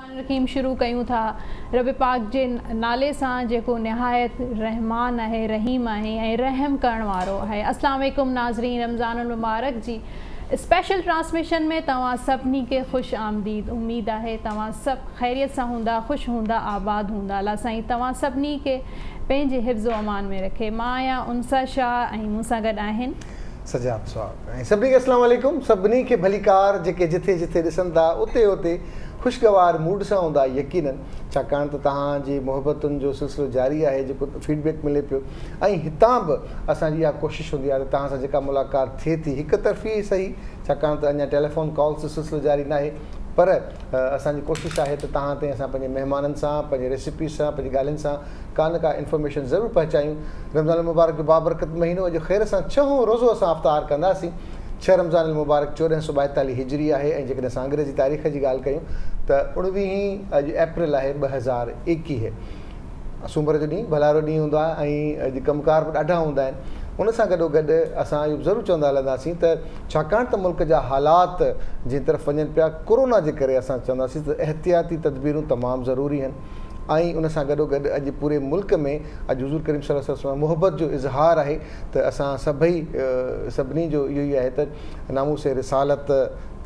الرحيم شروع ڪيون ٿا رب پاڪ جي نالي سان جيڪو نهايت رحمان آهي رحيم آهي ۽ رحم ڪرڻ وارو آهي. السلام عليڪم ناظرين رمضان المبارڪ جي اسپيشل ٽرانسميشن ۾ توهان سڀني کي خوش آمديد. اميد آهي توهان سڀ خيريت سان هوندا، خوش هوندا، آباد هوندا. الله سائين توهان سڀني کي پنهنجي حفظ و امان ۾ رکي. مان آهيان انسا شاهه ۽ مون سان گڏ آهن سجاد سهاڳ. ۽ سڀني کي السلام عليڪم. سڀني کي ڀليڪار جيڪي جٿي جٿي ڏسن ٿا اتي اتي خوشگوار موڊ سان هوندا يقينن ڇاڪاڻ ته توهان جي محبتن جو سلسلو جاري آهي جيڪو فيڊ بيڪ ملي پيو ۽ هتان به اسان جي اها ڪوشش هوندي آهي ته توهان سان جيڪا ملاقات ٿئي ٿي هڪ طرفي ئي سهي ڇاڪاڻ ته اڃا ٽيليفون ڪالز جو سلسلو جاري ناهي پر اسان جي ڪوشش آهي ته توهان تائين اسان پنهنجي مهمانن سان پنهنجي ريسيپيز سان پنهنجي ڳالهين سان ڪا نه ڪا انفارميشن ضرور پهچايون. رمضان المبارڪ جو بابرڪت مهينو اڄ خير سان ڇهون روزو اسان افطار ڪنداسين. ڇهه رمضان المبارڪ 1442 هجري آهي ۽ جيڪڏهن اسان انگريزي تاريخ جي ڳالهه ڪيون ته اڻويهين اڄ اپريل آهي 2021. سومر جو ڏينهن ڀلارو ڏينهن هوندو آهي ۽ اڄ ڪم ڪار به ڏاڍا هوندا آهن. ان سان گڏو گڏ اسان اهو به ضرور چوندا هلنداسين ته ڇاڪاڻ ته ملڪ جا حالات جنهن طرف وڃن پيا ڪورونا جي ڪري اسان چونداسين ته احتياطي تدبيرون تمام ضروري آهن ۽ ان سان گڏو گڏ اڄ پوري ملڪ ۾ اڄ حضور ڪريم صلي الله عليه وسلم محبت جو اظهار آهي ته اسان سڀئي سڀني جو اهو ئي آهي ته ناموس رسالت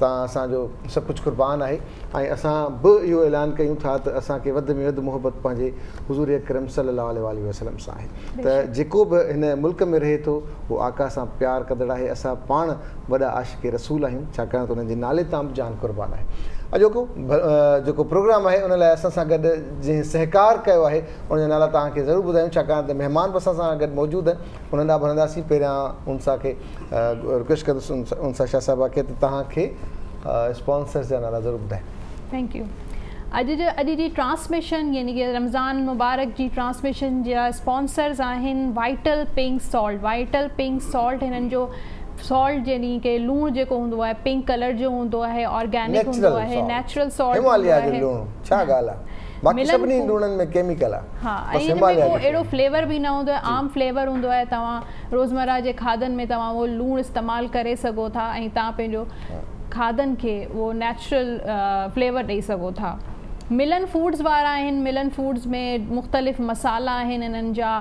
تان اسان جو سڀ ڪجهه قربان آهي ۽ اسان به اهو اعلان ڪيون ٿا ته اسان کي وڌ ۾ وڌ محبت پنهنجي حضور اڪرم صلي الله عليه واٰله وسلم سان آهي ته جيڪو به هن ملڪ ۾ رهي ٿو اهو آقا سان پيار ڪندڙ آهي اسان پاڻ وڏا عاشق رسول آهيون ڇاڪاڻ ته انهن جي نالي تان به جان قربان آهي. اڄوڪو جيڪو پروگرام آهي ان لاء اسان سان گڏ جنهن سهڪار ڪيو آهي ان جا نالا توهان کي ضرور ٻڌايون ڇاڪاڻ ته مهمان به اسان سان گڏ موجود آهن انهن ڏانهن به هلنداسين پهريان انسا کي رڪويسٽ ڪندس انسا شاهه صاحبه کي ته توهان کي اسپانسرز جا نالا ضرور ٻڌائي. Thank you. اڄ جو اڄ جي ٽرانسميشن يعني ڪي رمضان مبارڪ جي ٽرانسميشن جا اسپانسرز آهن vital pink salt vital pink salt هنن جو سالٽ يعني ڪي لوڻ جيڪو هوندو آهي پنڪ ڪلر جو هوندو آهي آرگينڪ هوندو آهي نيچرل سالٽ هماليا جو لوڻ ڇا ڳالهه آهي باقي سڀني لوڻن ۾ ڪيميڪل آهي ها ۽ هن ۾ ڪو اهڙو فليور به نه هوندو آهي عام فليور هوندو آهي توهان روزمره جي کاڌن ۾ توهان اهو لوڻ استعمال ڪري سگهو ٿا ۽ توهان پنهنجو کاڌن کي اهو نيچرل فليور ڏئي سگهو ٿا. ملن فوڊز وارا آهن ملن فوڊز ۾ مختلف مصالحا آهن انهن جا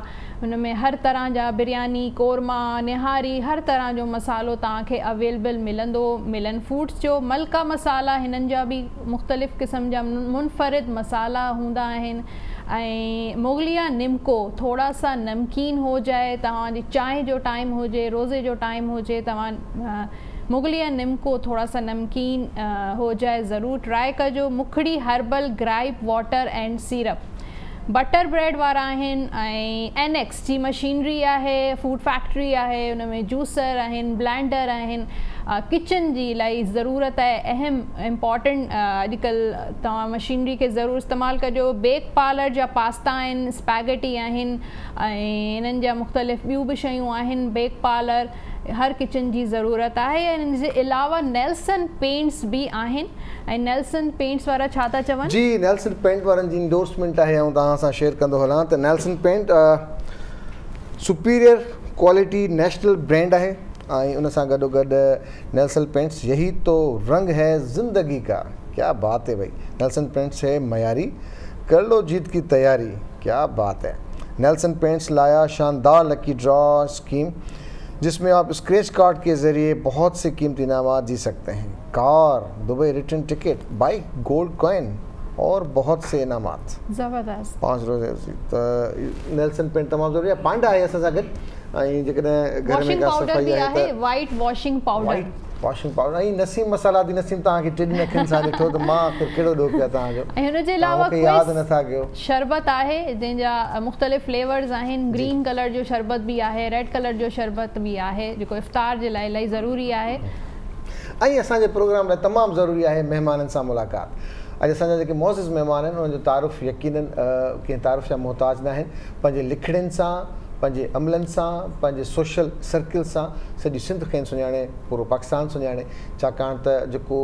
ان ۾ هر طرح جا برياني قورما نهاري هر طرح جو مصالحو توهان کي اويلبل ملندو ملن فوڊز جو ملڪا مصالحا هنن جا به مختلف قسم جا منفرد مصالحا هوندا آهن ۽ مغليه نمڪو ٿوڙا سا نمڪين هو جائي توهان جي چانهه جو ٽائيم هجي روزي جو ٽائيم هجي توهان مغليه نمڪو ٿوڙا سا نمڪين هو جائي ضرور ٽرائي ڪجو مکڙي herbal gripe water and syrup butter bread وارا آهن ۽ اين ايڪس جي مشينري آهي فوڊ فيڪٽري آهي ان ۾ جوسر آهن بلينڊر آهن ڪچن جي الاهي ضرورت آهي اهم امپارٽنٽ اڄڪلهه توهان مشينري کي ضرور استعمال ڪجو بيڪ پارلر جا پاستا آهن اسپيگٽي آهن ۽ انهن جا مختلف ٻيون به شيون آهن بيڪ پارلر هر ڪچن جي ضرورت آهي ۽ ان جي علاوه نيلسن پينٽس به آهن ۽ نيلسن پينٽس وارا ڇا ٿا چون؟ جي نيلسن پينٽ وارن جي انڊورسمينٽ آهي آئون توهان سان شيئر ڪندو هلان ته Nelson paint superior quality national brand آهي ۽ ان سان گڏو گڏ نيلسن پينٽس يهي تو رنگ هي زندگي ڪا ڪيا بات هي ڀئي نيلسن پينٽس هي معياري ڪر لو جيت ڪي تياري ڪيا بات هي نيلسن پينٽس لايا شاندار لڪي ڊرا اسڪيم جس مين آپ اسڪريچ ڪارڊ ڪي ذريعي بهت سي قيمتي انعامات جيت سڪتي هين ڪار Dubai return ticket bike gold coin اور بهت سي انعامات. زبردست. پانچ روزه ته نيلسن پينٽ تمام ضروري آهي پانڊا آهي اسان سان گڏ ۽ جيڪڏهن گهر ۾ واشنگ ڪا پائوڊر صفائي به آهي آهي ته white washing powder. White washing powder ۽ Naseem مصالحا the نسيم توهان کي ٽن اکين سان ڏٺو ته مان آخر ڪهڙو ڏوهه ڪيو توهان جو ۽ هن جي توهان علاوه مون کي ياد ڪوئس نٿا ڪيو. شربت آهي جنهن جا مختلف فليورز آهن گرين ڪلر جو شربت به آهي ريڊ ڪلر جو شربت به آهي جيڪو افطار جي لاء الاهي ضروري آهي. ۽ اسان جي پروگرام لاء تمام ضروري آهي مهمانن سان ملاقات اڄ اسان جا جيڪي معزز مهمان آهن انهن جو تعارف يقينن ڪنهن تعارف جا محتاج ناهن پنهنجي لکڻين سان پنهنجي عملن سان پنهنجي سوشل سرڪل سان سڄي سنڌ کين سڃاڻي پورو پاڪستان سڃاڻي ڇاڪاڻ ته جيڪو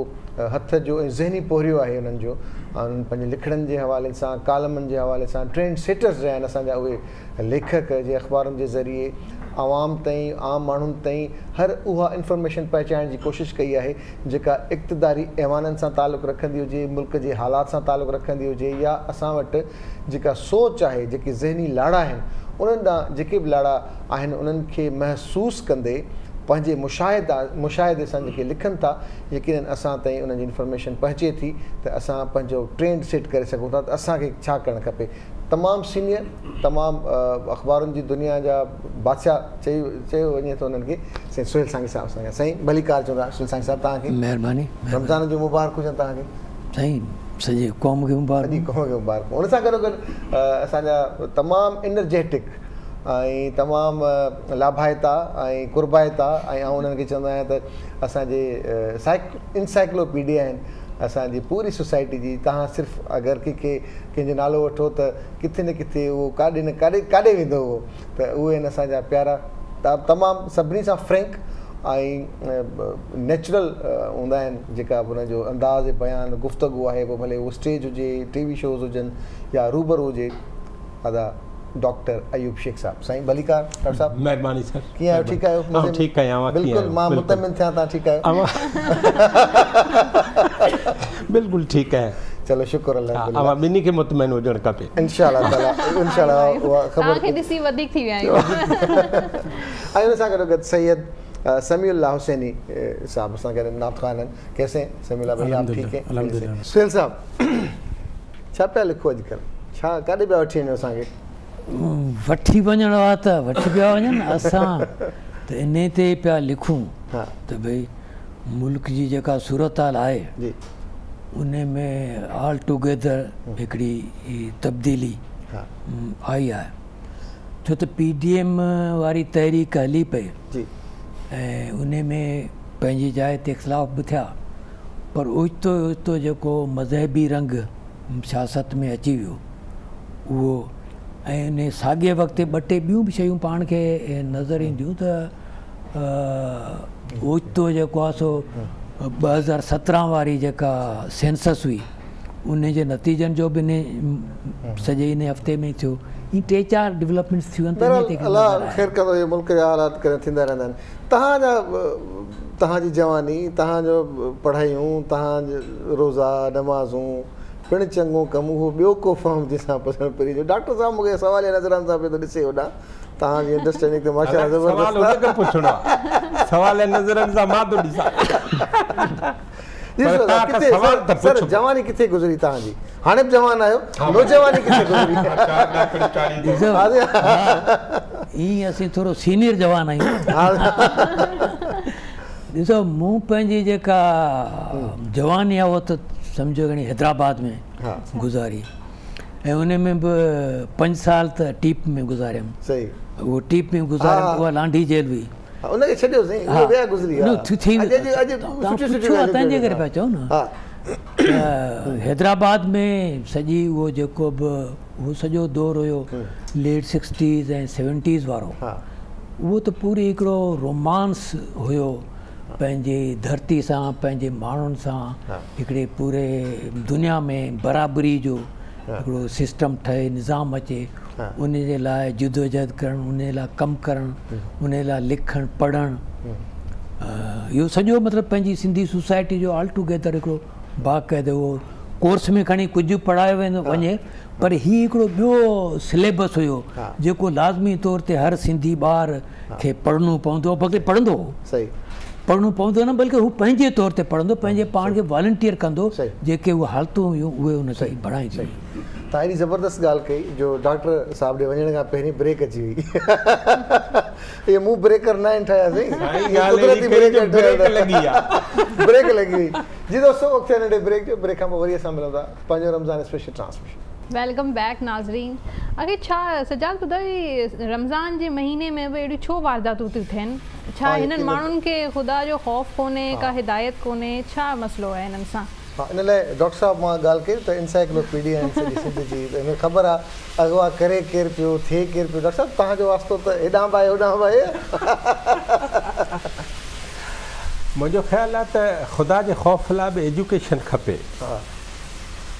هٿ جو ۽ ذهني پورهيو آهي انهن جو انهن پنهنجي لکڻين جي حوالي سان ڪالمن جي حوالي سان ٽرينڊ سيٽرز رهيا آهن اسان جا اهي ليکڪ جي اخبارن جي ذريعي عوام تائين عام ماڻهن تائين هر اها انفارميشن پهچائڻ جي ڪوشش ڪئي آهي جيڪا اقتداري ايوانن سان تعلق رکندي هجي، ملڪ جي حالات سان تعلق رکندي هجي يا اسان وٽ جيڪا سوچ آهي، جيڪي ذهني لاڙا آهن، انهن ڏانهن جيڪي به لاڙا آهن انهن کي محسوس ڪندي پنهنجي مشاهدا مشاهدي سان جيڪي لکن ٿا يقينن اسان تائين انهن جي انفارميشن پهچي ٿي ته اسان پنهنجو ٽرينڊ سيٽ ڪري سگهون ٿا ته اسان کي ڇا ڪرڻ کپي. تمام سينيئر تمام اخبارن جي دنيا جا بادشاهه چئي چيو وڃي ٿو انهن کي سائين سهيل سانگي صاحب اسان کي سائين ڀليڪار چون ٿا سهيل سانگي صاحب توهان کي مهرباني رمضان جون مبارڪون هجن توهان کي سائين سڄي قوم کي مبارڪون سڄي قوم کي مبارڪون ان سان گڏو گڏ اسان جا تمام انرجيٽڪ ۽ تمام لاڀائتا ۽ قربائتا ۽ آئون انهن کي چوندو آهيان ته اسان جي انسائيڪلوپيڊيا آهن اسان جي پوري سوسائٽي جي توهان صرف اگر ڪنهن کي ڪنهن جو نالو وٺو ته ڪٿي نه ڪٿي اهو ڪاڏي نه ڪاڏي ڪاڏي ويندو اهو ته اهي آهن اسان جا پيارا تمام سڀني سان فرينڪ ۽ نيچرل هوندا آهن جيڪا به انهن جو انداز بيان گفتگو آهي پوء ڀلي اهو اسٽيج هجي ٽي وي شوز هجن يا روبرو هجي ادا ڊاڪٽر ايوب شيخ صاحب سائين ڀليڪار ڊاڪٽر صاحب مهرباني سر ڪيئن آهيو ٺيڪ آهيو آئون ٺيڪ آهيان اوهان ڪيئن آهيو بلڪل مان مطمئن ٿيان توهان ٺيڪ آهيو بلڪل ٺيڪ آهيان چلو شڪر الحمدلله اوهان ٻنهي کي مطمئن هجڻ کپي انشاء الله تعالي انشاء الله اها خبر توهان کي ڏسي وڌيڪ ٿي ويا آهيون ۽ ان سان گڏو گڏ سيد سميع الله حسيني صاحب اسان گڏ نعت خوان آهن ڪيسي هين سميع الله ڀئي آپ ٺيڪ هين الحمدلله سهيل صاحب ڇا پيا لکو اڄڪلهه ڇا ڪاڏي پيا وٺي وڃو اسان کي وٺي وڃڻ وارا ته وٺي پيا وڃن اسان ته انهي تي پيا لکون ته ڀئي ملڪ جي جيڪا صورتحال آهي جي ان ۾ آل ٽوگيدر هڪڙي تبديلي آئي آهي ڇو ته پي ڊي ايم واري تحريڪ هلي پئي جي ۽ ان ۾ پنهنجي جاء تي اختلاف به ٿيا پر اوچتو اوچتو جيڪو مذهبي رنگ سياست ۾ اچي ويو اهو ۽ ان ساڳئي وقت تي ٻه ٽي ٻيون به شيون پاڻ کي نظر اينديون ته اوچتو جيڪو آهي سو 2017 واري جيڪا سينسس هئي ان جي نتيجن جو به ان سڄي ان هفتي ۾ ٿيو ائين ٽي چار ڊولپمينٽس ٿيون آهن ته الله خير ڪندو اهي ملڪ جا حالات ڪڏهن ٿيندا رهندا آهن توهان جا توهان جي جواني توهان جو پڙهايون توهان روزا نمازون پڻ چڱو ڪم اهو ٻيو ڪو فهم جنهن سان پسڻ پرين جو ڊاڪٽر صاحب مون کي سواليه نظرن سان پيو ٿو ڏسي هوڏانهن توهان جي انڊرسٽينڊنگ ته ماشاءالله زبردست سوال هن کي پڇڻو آهي سواليه نظرن سان مان ٿو ڏسان جي سر سر جواني ڪٿي گذري توهان جي هاڻي به جوان آهيو نوجواني ڪٿي گذري ائين اسين ٿورو سينيئر جوان آهيون ڏسو مون پنهنجي جيڪا جواني آهي اها ته سمجهو کڻي حيدرآباد ۾ گذاري ۽ ان ۾ به پنج سال ته ٽيپ ۾ گذاريم صحيح اهو ٽيپ ۾ گذاريم اها لانڍي جيل هئي ان کي ڇڏيو سائين اهو ويا گذري ها ٿي اڄ اڄ سٺي سٺي تنهن جي ڪري پيا چئو نه ها حيدرآباد ۾ سڄي اهو جيڪو به اهو سڄو دور هيو ليٽ سڪسٽيز ۽ سيونٽيز وارو اهو ته پوري هڪڙو رومانس هيو پنهنجي ڌرتي سان پنهنجي ماڻهن سان هڪڙي پوري دنيا ۾ برابري جو هڪڙو سسٽم ٺهي نظام اچي ان جي لاء جدوجهد ڪرڻ ان جي لاء ڪم ڪرڻ ان جي لاء لکڻ پڙهڻ اهو سڄو مطلب پنهنجي سنڌي سوسائٽي جو آل ٽوگيدر هڪڙو باقاعده اهو ڪورس ۾ کڻي ڪجهه پڙهايو ويندو وڃي پر هي هڪڙو ٻيو سليبس هيو جيڪو لازمي طور تي هر سنڌي ٻار کي پڙهڻو پوندو هو بلڪه پڙهندو هو پڙهڻو پوندو نه بلڪه هو پنهنجي طور تي پڙهندو پنهنجي پاڻ کي والنٽيئر ڪندو جيڪي اهي حالتون هيون اهي ان کي بڻائينديون هيون. توهان ايڏي زبردست ڳالهه ڪئي جو ڊاڪٽر صاحب ڏي وڃڻ کان پهرين بريڪ اچي وئي. اهي مون بريڪر ناهن ٺاهيا سائين اهي قدرتي بريڪر بريڪ لڳي آ بريڪ لڳي وئي جي دوستو وقت ٿيو ننڍي بريڪ جو بريڪ کان پوء وري اسان ملون ٿا پنهنجو Ramzan special transmission. Welcome back ناظرين اڳي ڇا سجاد ٻڌايو هي رمضان جي مهيني ۾ به اهڙيون ڇو وارداتون ٿيون ٿين ڇا هنن ماڻهن کي خدا جو خوف ڪونهي ڪا هدايت ڪونهي ڇا مسئلو آهي هنن سان. ها ان لاء ڊاڪٽر صاحب مان ڳالهه ڪئي ته انسائيڪلو پيڊيا آهن سڄي سنڌ جي ته هن کي خبر آ اغوا ڪري ڪير پيو ٿئي ڪير پيو ڊاڪٽر صاحب توهان جو واسطو ته هيڏانهن به آهي هوڏانهن به آهي. منهنجو خيال آ ته خدا جي خوف لاء به ايجوڪيشن کپي.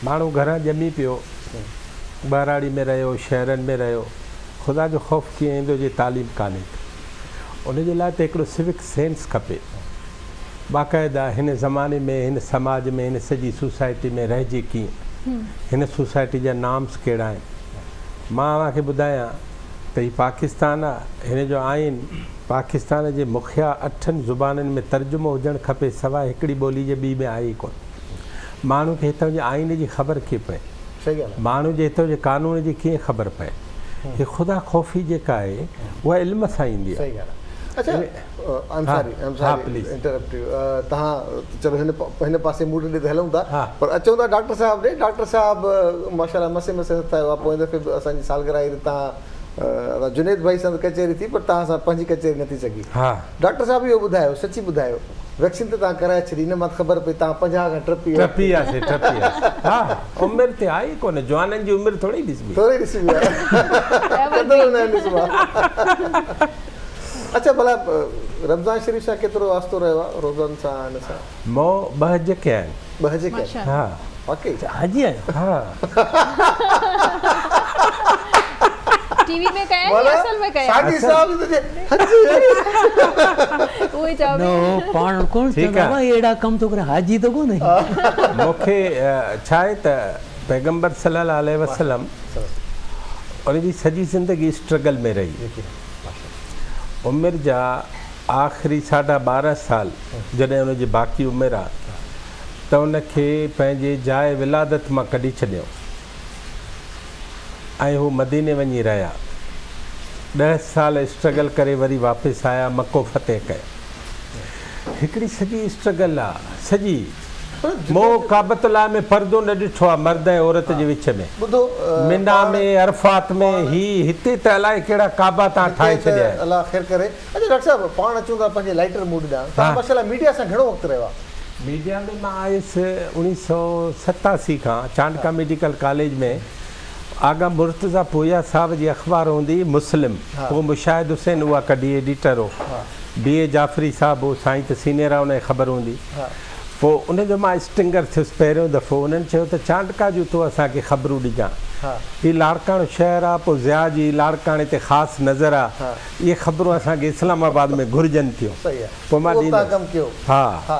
ماڻهو گهران ڄمي پيو، ٻهراڙي ۾ رهيو، شهرن ۾ رهيو، خدا جو خوف ڪيئن ايندو جي تعليم ڪانهي ته. ان جي لاءِ ته هڪڙو سوڪ سينس کپي. باقاعده هن زماني ۾ هن سماج ۾ هن سڄي سوسائٽي ۾ رهجي ڪيئن، هن سوسائٽي جا نارمس ڪهڙا آهن. مان اوهان کي ٻڌايان ته هي پاڪستان آ، هن جو آئين پاڪستان جي مکيه 8 زبانن ۾ ترجمو هجڻ کپي، سواءِ هڪڙي ٻولي جي ٻي ۾ آهي ئي ڪونه. ماڻهو کي هتان جي آئين جي خبر ڪيئن پئي، ماڻهو جي هتان جي قانون جي ڪيئن خبر پئي. هي خدا خوفي جيڪا آهي اها علم سان ايندي آهي. اڇا I am sorry, I am sorry interrupt you. توهان چلو هن هن پاسي موڊ ڏي ته هلون ٿا، پر اچون ٿا ڊاڪٽر صاحب ڏي. ڊاڪٽر صاحب ماشاءالله مسي مسي هٿ آيو آهي. پوئين دفعي به اسان جي سالگرهه آئي ته توهان جنيد ڀائي سان ته ڪچهري ٿي، پر توهان سان پنهنجي ڪچهري نه ٿي سگهي. ڊاڪٽر صاحب اهو ٻڌايو، سچي ٻڌايو، ويڪسين ته توهان ڪرائي ڇڏي، ان مان ته خبر پئي توهان 50 کان ٽپي وياسي، ٽپي وياسي. ها عمر ته آئي ڪونه، جوانن جي عمر ٿوري ڏسبي، ٿوري ڏسبي آهي، قدر نه ڏسبا. اڇا ڀلا رمضان شريف سان ڪيترو واسطو رهيو آهي؟ روزن سان هن سان؟ مون 2 حج ڪيا آهن. 2 حج ڪيا آهن؟ ها. واقعي؟ حاجي آهيو؟ ها. ٽي وي ۾ ڪيا آهن يا اصل ۾ ڪيا؟ ساڳي صاحب ته حج اهو ئي چئو. نه پاڻ ڪونه چوندو آهي اهڙا ڪم ٿو ڪري، حاجي ته ڪونهي. مونکي ڇا آهي ته پيغمبر صلي الله عليه وسلم ان جي سڄي زندگي اسٽرگل ۾ رهي. عمر جا آخري 12.5 سال جڏهن ان جي باقي عمر آهي ته ان کي پنهنجي جاءِ ولادت مان ڪڍي ڇڏيو ۽ هو مديني وڃي رهيا. 10 سال اسٽرگل ڪري وري واپس آيا، مڪو فتح ڪيو. هڪڙي سڄي اسٽرگل آهي سڄي. مون ڪعبة الله ۾ پردو نه ڏٺو آهي مرد ۽ عورت جي وچ ۾. ٻڌو منا ۾ عرفات ۾ هي هتي ته الائي ڪهڙا ڪعبا توهان ٺاهي ڇڏيا آهن. الله خير ڪري. اڇا ڊاڪٽر صاحب پاڻ اچون ٿا پنهنجي لائٽر موڊ ڏانهن. توهان ماشاءالله ميڊيا سان گهڻو وقت رهيو آهي؟ ميڊيا ۾ مان آيس 1987 کان چانڊڪا ميڊيڪل ڪاليج ۾. آغا مرتضيٰ پويا صاحب جي اخبار هوندي مسلم، پوءِ مشاهد حسين اها ڪڍي ايڊيٽر هو، بي اي جعفري صاحب هو، سائين ته سينيئر آهي ان کي خبر هوندي. پوءِ ان جو مان اسٽنگر ٿيس پهريون دفعو. انهن چيو ته چانڊڪا جون تون اسان کي خبرون ڏجان، هي لاڙڪاڻو شهر آهي، پوءِ ضيا جي لاڙڪاڻي تي خاص نظر آهي، اهي خبرون اسان کي اسلام آباد ۾ گهرجن ٿيون. پوءِ مان ڏيندس. ها ها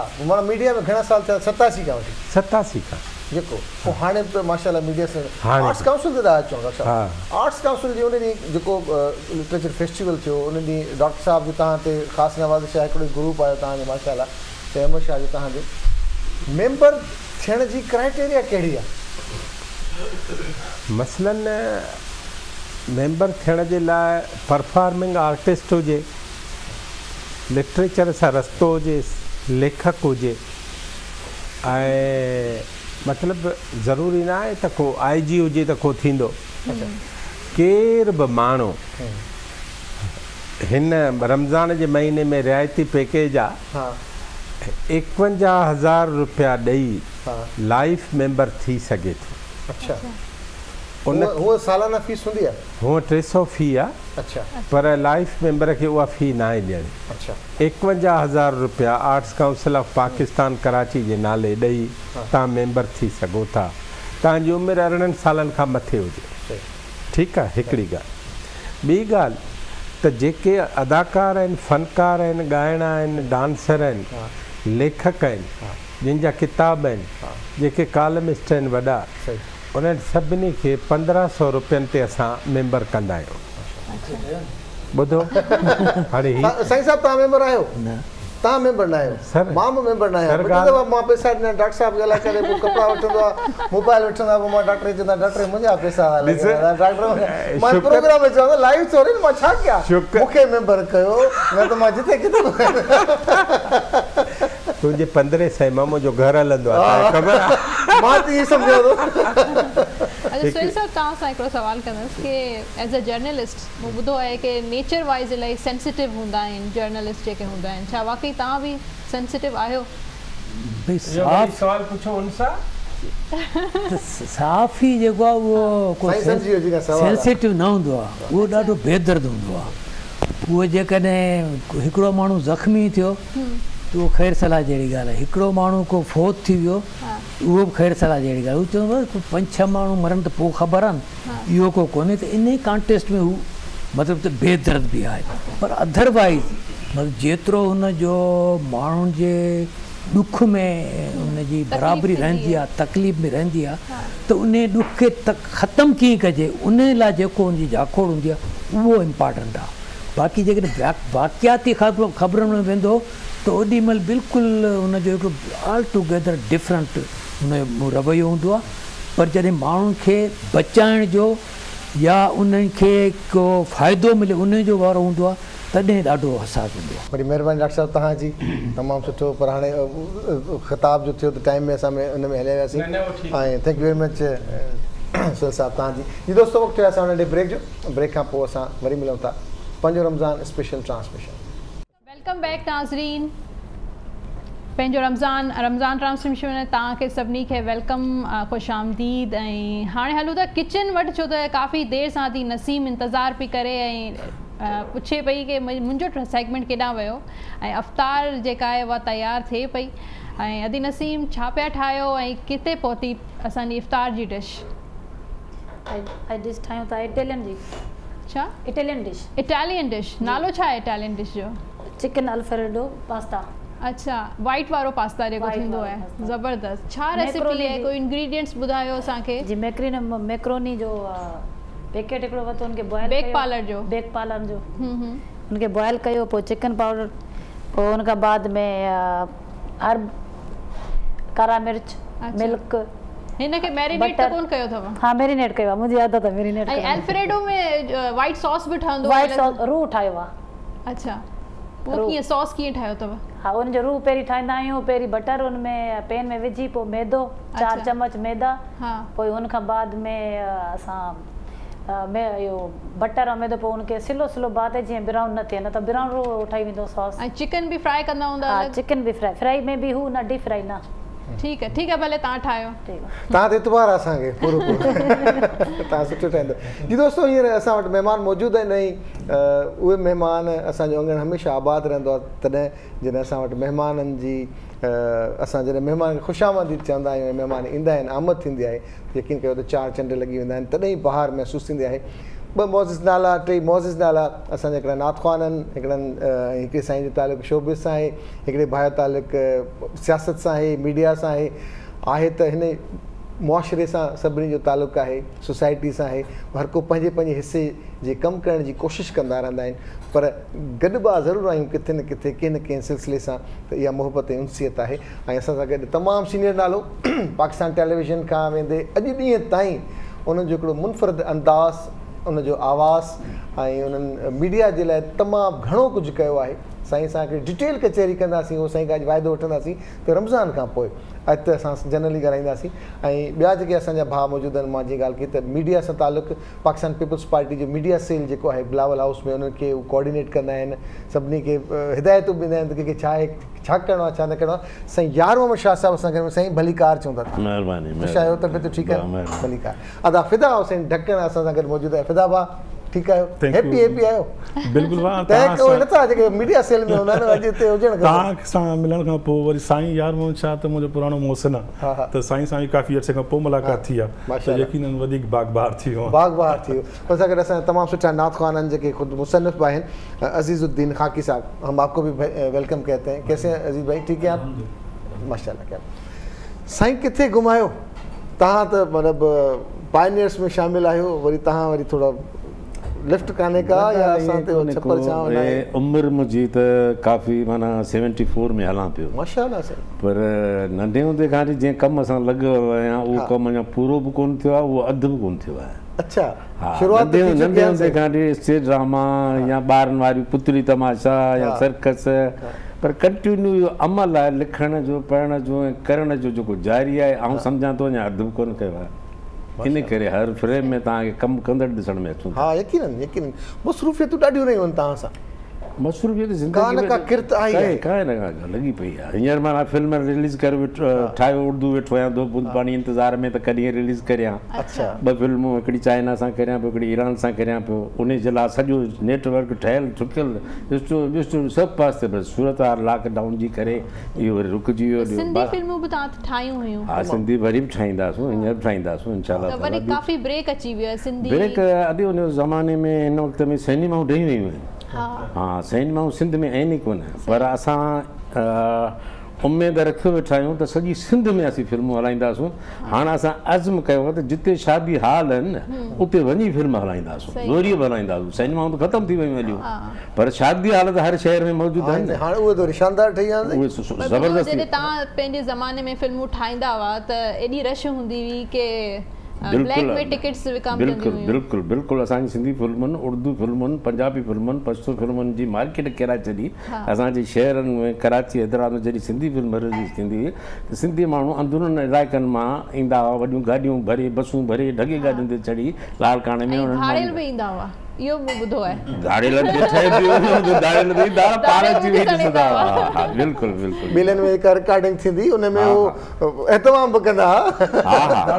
ميڊيا ۾ گهڻا سال ٿيا؟ 87 کان وٺي. 87 کان جيڪو پوءِ هاڻي ته ماشاءالله ميڊيا سان آرٽس ڪائونسل تي ٿا اچون. ڊاڪٽر صاحب آرٽس ڪائونسل جي ان ڏينهن جيڪو لٽريچر فيسٽيول ٿيو، ان ڏينهن ڊاڪٽر صاحب جو توهان تي خاص نوازش آهي، هڪڙو گروپ آيو توهان جو ماشاءالله احمد شاهه جو، توهان جو ميمبر ٿيڻ جي ڪرائيٽيريا ڪهڙي آهي؟ مثلاً ميمبر ٿيڻ جي لاءِ پرفارمنگ آرٽسٽ هجي، لٽريچر سان رستو هجي، ليکڪ هجي، ۽ مطلب ضروري نه آهي ته ڪو آئي جي هجي ته ڪو ٿيندو. ڪير به ماڻهو هن رمضان جي مهيني ۾ رعايتي پيڪيج آهي 51,000 رپيا ڏيئي لائيف ميمبر ٿي سگهي ٿو. اڇا هوءَ سالانه فيس هوندي آهي؟ هونئن 300 في آهي. اڇا پر لائيف ميمبر کي اها في نه آهي ڏيڻي. اڇا 51,000 رپيا arts council of Pakistan Karachi جي نالي ڏيئي توهان ميمبر ٿي سگهو ٿا. توهان جي عمر 18 سالن کان مٿي هجي. ٺيڪ آهي، هڪڙي ڳالهه. ٻي ڳالهه ته جيڪي اداڪار آهن، فنڪار آهن، ڳائڻا آهن، ڊانسر آهن، ليکڪ آهن، جن جا ڪتاب آهن، جيڪي ڪالمسٽ آهن وڏا، انهن سڀني کي 1,500 رپين تي اسان ميمبر ڪندا آهيون. ٻڌو هاڻي هي سائين صاحب توهان ميمبر آهيو؟ نه توهان ميمبر نه آهيو. مان به ميمبر نه آهيان. ٻه مان پئسا ڏنا ڊاڪٽر صاحب کي، الائي ڪڏهن پوءِ ڪپڙا وٺندو آهي، موبائل وٺندو آهي، پوءِ مان ڊاڪٽر کي چوندو آهيان ڊاڪٽر منهنجا پئسا ڊاڪٽر مان پروگرام ۾ چوندو لائيو ٿوري مان ڇا ڪيان، مون کي ميمبر ڪيو نه ته مان جتي ڪٿي تنهنجي 1500 مان منهنجو گهر هلندو آهي، خبر آهي؟ مان ته ائين سمجهان ٿو. اڇا سهيل صاحب توهان سان هڪڙو سوال ڪندس ڪه ايز ا جرنلسٽ مون ٻڌو آهي ڪه نيچر وائيز الاهي سينسيٽو هوندا آهن جرنلسٽ جيڪي هوندا آهن، ڇا واقعي توهان به سينسيٽو آهيو؟ ڀئي سوال پڇو هن سان. صحافي جيڪو آهي اهو ڪو سينسيٽو نه هوندو آهي، اهو ڏاڍو بيدرد هوندو آهي. اهو جيڪڏهن هڪڙو ماڻهو زخمي ٿيو ته اهو خير صلاح جهڙي ڳالهه آهي، هڪڙو ماڻهو ڪو فوت ٿي ويو اهو به خير صلاح جهڙي ڳالهه آهي. هو چوندو آهي 5-6 ماڻهو مرن ته پوءِ خبر آهي نه، اهو ڪو ڪونهي. ته ان ڪانٽيسٽ ۾ هو مطلب ته بيدرد به آهي پر اڌروائيز مطلب جيترو هن جو ماڻهن جي ڏک ۾ ان جي برابري رهندي آهي تڪليف ۾ رهندي آهي ته ان ڏک کي ختم ڪيئن ڪجي ان لاءِ جيڪو هن جي جاکوڙ هوندي آهي اهو امپارٽنٽ آهي. باقي جيڪڏهن واقعاتي خبرن ۾ ويندو ته اوڏي مهل بلڪل هن جو هڪڙو آل ٽوگيدر ڊفرنٽ هن جو رويو هوندو آهي. پر جڏهن ماڻهن کي بچائڻ جو يا انهن کي ڪو فائدو ملي ان جو وارو هوندو آهي تڏهن ڏاڍو حساس هوندو آهي. وڏي مهرباني ڊاڪٽر صاحب توهان جي، تمام سٺو. پر هاڻي خطاب جو ٿيو ته ٽائيم ۾ اسان ان ۾ هليا وياسين. ۽ thank you very much Sohail صاحب توهان جي. جي دوستو وقت ٿيو آهي اسان ننڍي بريڪ جو، بريڪ کان پوءِ اسان وري ملون ٿا پنهنجو Ramzan special transmission. Welcome back ناظرين، پنهنجو رمضان رمضان ٽرانسميشن ۾ توهان کي سڀني کي welcome, خوش آمديد. ۽ هاڻي هلون ٿا ڪچن وٽ، ڇو ته ڪافي دير سان ٿي نسيم انتظار پئي ڪري ۽ پڇي پئي ڪه منهنجو سيگمينٽ ڪيڏانهن ويو ۽ افطار جيڪا آهي اها تيار ٿئي پئي. ۽ ادي نسيم ڇا پيا ٺاهيو ۽ ڪٿي پهتي اسان جي افطار جي ڊش؟ اڄ ڊش ٺاهيون ٿا اٽالين جي. ڇا؟ Italian dish. Italian dish, نالو ڇا آهي اٽالين ڊش جو؟ Chicken alfredo pasta. اڇا، وائيٽ وارو پاستا جيڪو ٿيندو آهي. زبردست. ڇا ريسيپي آهي؟ ڪوئي انگريڊينٽس ٻڌايو اسان کي. جي ميڪروني جو پيڪيٽ هڪڙو ورتو، ان کي بوائل بيڪ پارلر جو. بيڪ پارلر جو ان کي بوائل ڪيو، پوءِ چڪن پائوڊر، پوءِ ان کان بعد ۾ هرب، ڪارا مرچ، ملڪ. هن کي ميرينيٽ ته ڪونه ڪيو اٿو؟ ها ميرينيٽ ڪيو آهي، منهنجي عادت آهي ميرينيٽ ڪرڻ. ۽ الفريڊو ۾ وائيٽ ساس به ٺهندو آهي؟ وائيٽ ساس روح ٺاهيو آهي. اڇا، اهو ڪيئن ساس ڪيئن ٺاهيو اٿو؟ ها ان جو روح پهرين ٺاهيندا آهيون، پهرين بٽر ان ۾ پين ۾ وجهي پوءِ ميدو، 4 چمچ ميدا، پوءِ ان کان بعد ۾ اسان اهو بٽر ۽ ميدو، پوءِ ان کي سلو سلو باهه تي جيئن برائون نه ٿئي، نه ته برائون روح ٺهي ويندو ساس. ۽ چڪن به فرائي ڪندا هوندا؟ ها چڪن به فرائي، فرائي ۾ به هو نه ڊيپ فرائي نه. ٺيڪ آهي ٺيڪ آهي، ڀلي توهان ٺاهيو. توهان تي اعتبار آهي اسان کي پورو پورو، توهان سٺو ٺاهيندو. جي دوستو هينئر اسان وٽ مهمان موجود آهن ۽ اهي مهمان اسان جو اڱڻ هميشه آباد رهندو آهي تڏهن جڏهن اسان وٽ مهمانن جي اسان جڏهن مهمان کي خوش آمديد چوندا آهيون ۽ مهمان ايندا آهن، آمد ٿيندي آهي، يقين ڪيو ته 4 چنڊ لڳي ويندا آهن، تڏهن ئي بهار محسوس ٿيندي آهي. 2 معزز نالا، 3 معزز نالا اسان جا، هڪڙا نعت خوان آهن، هڪڙن هڪڙي سائين جو تعلق شوبز سان آهي، هڪڙي ڀاءُ جو تعلق سياست سان آهي، ميڊيا سان آهي، آهي ته هن معاشري سان سڀني جو تعلق آهي، سوسائٽي سان آهي. هر ڪو پنهنجي پنهنجي حصي جي ڪم ڪرڻ جي ڪوشش ڪندا رهندا آهن، پر گڏبا ضرور آهيون ڪٿي نه ڪٿي ڪنهن نه ڪنهن سلسلي سان، ته اها محبت ۽ انسيت آهي. ۽ اسان سان گڏ تمام سينيئر نالو پاڪستان ٽيليويزن کان ويندي اڄ ڏينهن تائين انهن جو هڪڙو منفرد انداز، ان جو آواز ۽ انهن ميڊيا جي لاءِ تمام گهڻو ڪجهه ڪيو آهي. سائين سان هڪڙي ڊٽيل ڪچهري ڪنداسين، اهو سائين کان اڄ واعدو وٺنداسين ته رمضان کان پوءِ اڄ ته اسان جنرلي ڳالهائينداسين. ۽ ٻيا جيڪي اسان جا ڀاءُ موجود آهن، مان جيئن ڳالهه ڪئي ته ميڊيا سان تعلق پاڪستان پيپلز پارٽي جو ميڊيا سيل جيڪو آهي بلاول هائوس ۾ انهن کي هو ڪوآرڊينيٽ ڪندا آهن، سڀني کي هدايتون به ڏيندا آهن ته ڪنهن کي ڇا آهي، ڇا ڪرڻو آهي، ڇا نه ڪرڻو آهي. سائين يار محمد شاهه صاحب اسان گڏ، سائين ڀليڪار چئون ٿا. مهرباني، خوش آهيو؟ طبيعت ٺيڪ آهي؟ ڀليڪار. ادا فدا حسين ڍڪڻ اسان سان گڏ موجود آهي. فدا ڀاءُ ٺيڪ آهيو؟ هيپي هيپي آهيو؟ بلڪل. نٿا جيڪي ميڊيا سيل ۾ هوندا آهن اڄ هتي هجڻ کپي. توهان سان ملڻ کان پوءِ وري سائين يار محمد شاهه ته منهنجو پراڻو محسن آهي، ته سائين سان به ڪافي عرصي کان پوءِ ملاقات ٿي آهي، ته يقينن وڌيڪ باغ بهار ٿي ويو آهي. باغ بهار ٿي ويو. ان سان گڏ اسان تمام سٺا نعت خوان آهن جيڪي خود مصنف به آهن، عزيز الدين خاڪي صاحب، هم آپ کو به welcome ڪهتي هين. ڪيسي هين عزيز ڀائي؟ ٺيڪ هين آپ؟ ماشاءالله. ڪيا سائين ڪٿي گهمايو توهان؟ ته مطلب پائنيئرس ۾ شامل آهيو، وري توهان وري ٿورو لفٽ ڪانهي ڪا يا اسان تي ڇپر ڇانو نه آهي؟ عمر منهنجي ته ڪافي معنيٰ 74 ۾ هلان پيو. ماشاءالله سائين. پر ننڍي هوندي کان وٺي جنهن ڪم سان لڳو آهيان اهو ڪم اڃا پورو به ڪونه ٿيو آهي، اهو اڌ به ڪونه ٿيو آهي. اڇا، شروعات ننڍي هوندي کان وٺي اسٽيج ڊراما يا ٻارن واريون پتلي تماشا يا سرڪس، پر ڪنٽينيو اهو عمل آهي لکڻ جو، پڙهڻ جو ۽ ڪرڻ جو جيڪو جاري آهي، آئون سمجهان ٿو اڃا اڌ به ڪونه ڪيو آهي. ان ڪري هر فريم ۾ توهان کي ڪم ڪندڙ ڏسڻ ۾ اچون. ها يقينن يقينن مصروفيتون ڏاڍيون رهيون آهن توهان سان. مصروفيت ڪا نه ڪا ڪرت آئي ڪا نه ڪا لڳي پئي آهي. هينئر مان فلم رليز ڪري ٺاهيو اردو ويٺو آهيان دو بوند پاڻي انتظار ۾ ته ڪڏهن رليز ڪريان. ٻه فلمون هڪڙي چائنا سان ڪريان پيو، هڪڙي ايران سان ڪريان پيو. ان جي لاءِ سڄو نيٽ ورڪ ٺهيل ٺڪيل اسٽوري سڀ پاس ٿي، پر صورت حال لاڪ ڊائون جي ڪري اهو وري رڪجي ويو. سنڌي فلمون به توهان ٺاهيون هيون؟ ها، سنڌي وري به ٺاهينداسون، هينئر به ٺاهينداسون انشاء الله. وري ڪافي بريڪ اچي ويو آهي سنڌي بريڪ. ادي ان زماني ۾ هن وقت ۾ سئنيمائون ڊهي ويون آهن. ها، سئنيمائون سنڌ ۾ آهن ئي ڪونه، پر اسان اميد رکيو ويٺا آهيون ته سڄي سنڌ ۾ اسين فلمون هلائينداسون. هاڻي اسان عزم ڪيو آهي ته جتي شادي هال آهن نه اتي وڃي فلم هلائينداسون، زوريءَ به هلائينداسون. سئنيمائون ته ختم ٿي ويون هليون، پر شادي هال ته هر شهر ۾ موجود آهن. هاڻي اهي ته شاندار ٺهي ويا آهن، اهي زبردست. جڏهن توهان پنهنجي زماني ۾ فلمون ٺاهيندا هئا ته ايڏي رش هوندي هئي ڪه بليڪ ۾ ٽڪيٽس وڪامجنديون هيون. بلڪل بلڪل. اسان جي سنڌي فلمن، اردو فلمن، پنجابي فلمن، پشتو فلمن جي مارڪيٽ ڪيرائي ڇڏي. اسان جي شهرن ۾ ڪراچي، حيدرآباد ۾ جڏهن سنڌي فلم رليز ٿيندي هئي ته سنڌي ماڻهو اندرون علائقن مان ايندا هئا، وڏيون گاڏيون ڀري، بسون ڀري، ڍڳي گاڏين تي چڙهي لاڙڪاڻي ۾. ڌاڙيل به ايندا هئا، اهو مون ٻڌو آهي. ڌاڙيلن کي ٺهي پيو، ڌاڙيل به ايندا هئا، پاڻ اچي ويهي ڏسندا هئا. ها بلڪل بلڪل. ميلن ۾ هڪ رڪارڊنگ ٿيندي، ان ۾ اهو اهتمام به ڪندا هئا. ها ها،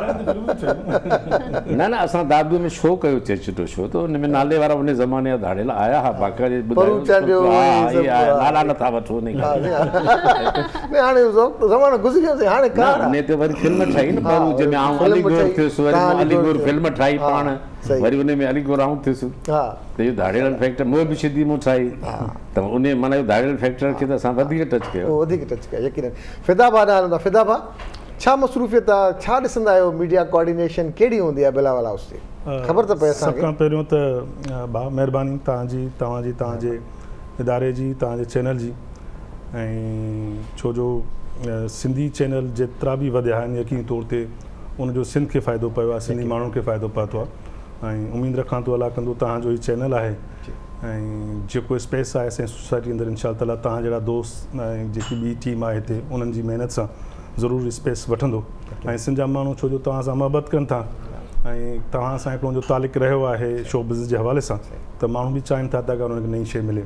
نه نه، اسان دادوءَ ۾ شو ڪيو، چيچٽو شو، ته ان ۾ نالي وارا ان زماني جا ڌاڙيل آيا ها باقاعده. ٻڌايو نالا نٿا وٺو. نه، هاڻي زمانو گذري ويو، هاڻي ڪا ان تي وري فلم ٺاهي نه پرو، جنهن ۾ آئون علي گور ٿيس، وري علي گور فلم ٺاهي پاڻ، وري ان ۾ علي گور آئون ٿيس. ته اهو ڌاڙيل فيڪٽر مون به شدي مون ٺاهي، ته ان معنيٰ اهو ڌاڙيل فيڪٽر کي ته اسان وڌيڪ ٽچ ڪيو، وڌيڪ ٽچ ڪيو يقينن. فدا ڀاء ڏانهن هلندا. فدا ڀاء، ڇا مصروفيت آهي، ڇا ڏسندا آهيو، ميڊيا ڪوآرڊينيشن ڪهڙي هوندي آهي بلاول هائوس جي؟ خبر ته پئي اسان کي. سڀ کان پهريون ته ڀاء مهرباني توهان جي، توهان جي، توهان جي اداري جي، توهان جي چينل جي. ۽ ڇو جو سنڌي چينل جيترا به وڌيا آهن يقيني طور تي ان جو سنڌ کي فائدو پيو آهي، سنڌي ماڻهن کي فائدو پهتو آهي. ۽ اميد رکان ٿو الله ڪندو توهان جو هي چينل آهي ۽ جيڪو اسپيس آهي اسان جي سوسائٽي اندر انشاء الله تعاليٰ توهان جهڙا دوست ۽ جيڪي ٻي ٽيم آهي هتي انهن جي محنت سان ضرور اسپيس وٺندو. ۽ سنڌ جا ماڻهو ڇو جو توهان سان محبت ڪن ٿا ۽ توهان سان هڪڙو جو تعلق رهيو آهي شو بزنس جي حوالي سان، ته ماڻهو به چاهين ٿا ته اگر انهن کي نئين شيءِ ملي.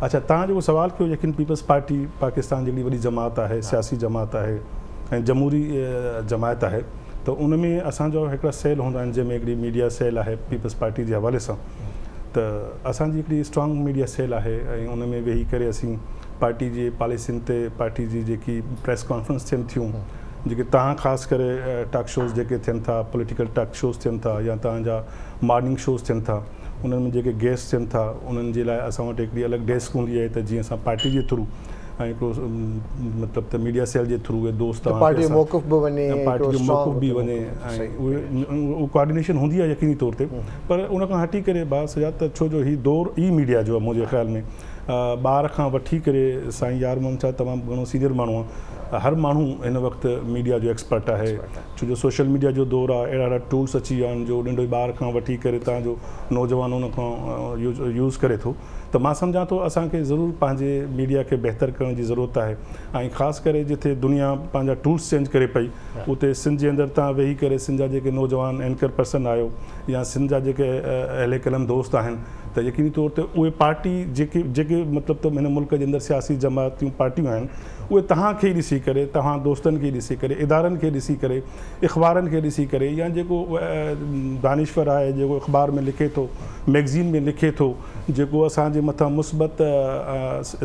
اڇا، توهان جيڪو سوال ڪيو، يقين پيپلز پارٽي پاڪستان جي هڪڙي وڏي جماعت آهي، سياسي جماعت آهي ۽ جمهوري جماعت آهي، ته ان ۾ اسان جو هڪڙا سيل هوندا آهن، جنهن ۾ هڪڙي ميڊيا سيل آهي پيپلز پارٽي جي حوالي سان. ته اسان جي هڪڙي اسٽرانگ ميڊيا سيل آهي ۽ ان ۾ ويهي ڪري اسين پارٽي جي پاليسين تي، پارٽي جي جيڪي پريس ڪانفرنس ٿين ٿيون، جيڪي توهان خاص ڪري ٽاڪ شوز جيڪي ٿين ٿا، پوليٽيڪل ٽاڪ شوز ٿين ٿا يا توهان جا مارننگ شوز ٿين ٿا، انهن ۾ جيڪي گيسٽ ٿين ٿا انهن جي لاءِ اسان وٽ هڪڙي الڳ ڊيسڪ هوندي آهي، ته جيئن اسان پارٽي جي ٿرو ۽ هڪڙو مطلب ته ميڊيا سيل جي ٿرو اهي دوست پارٽي جو موقف به وڃي، پارٽي جو موقف به وڃي ۽ اهي ڪوآرڊينيشن هوندي آهي يقيني طور تي. پر ان کان هٽي ڪري ڀاء سجاد، ته ڇو جو هي دور ئي ميڊيا جو آهي. منهنجي خيال ۾ ٻار کان وٺي ڪري سائين يار محمد شاهه تمام گهڻو سينيئر ماڻهو آهي، هر ماڻهو هن وقت ميڊيا جو ايڪسپرٽ آهي، ڇو جو سوشل ميڊيا جو دور آهي. اهڙا اهڙا ٽولس اچي ويا آهن جو ننڍو ٻار کان وٺي ڪري توهان جو نوجوان ان کان يوز ڪري ٿو. ته مان سمجهان ٿو اسان کي ضرور پنهنجي ميڊيا کي بهتر ڪرڻ جي ضرورت آهي ۽ خاص ڪري جتي دنيا پنهنجا ٽولس چينج ڪري پئي، اتي سنڌ جي اندر توهان ويهي ڪري سنڌ جا جيڪي نوجوان اينڪر پرسن آهيو يا سنڌ جا جيڪي اهل قلم دوست آهن، ته يقيني طور تي اهي پارٽي جيڪي جيڪي مطلب ته هن ملڪ جي اندر سياسي جماعتيون پارٽيون آهن، اهي توهان کي ئي ڏسي ڪري، توهان دوستن کي ڏسي ڪري، ادارن کي ڏسي ڪري، اخبارن کي ڏسي ڪري، يا جيڪو دانشور آهي جيڪو اخبار ۾ لکي ٿو، ميگزين ۾ لکي ٿو، جيڪو اسان جي مٿان مثبت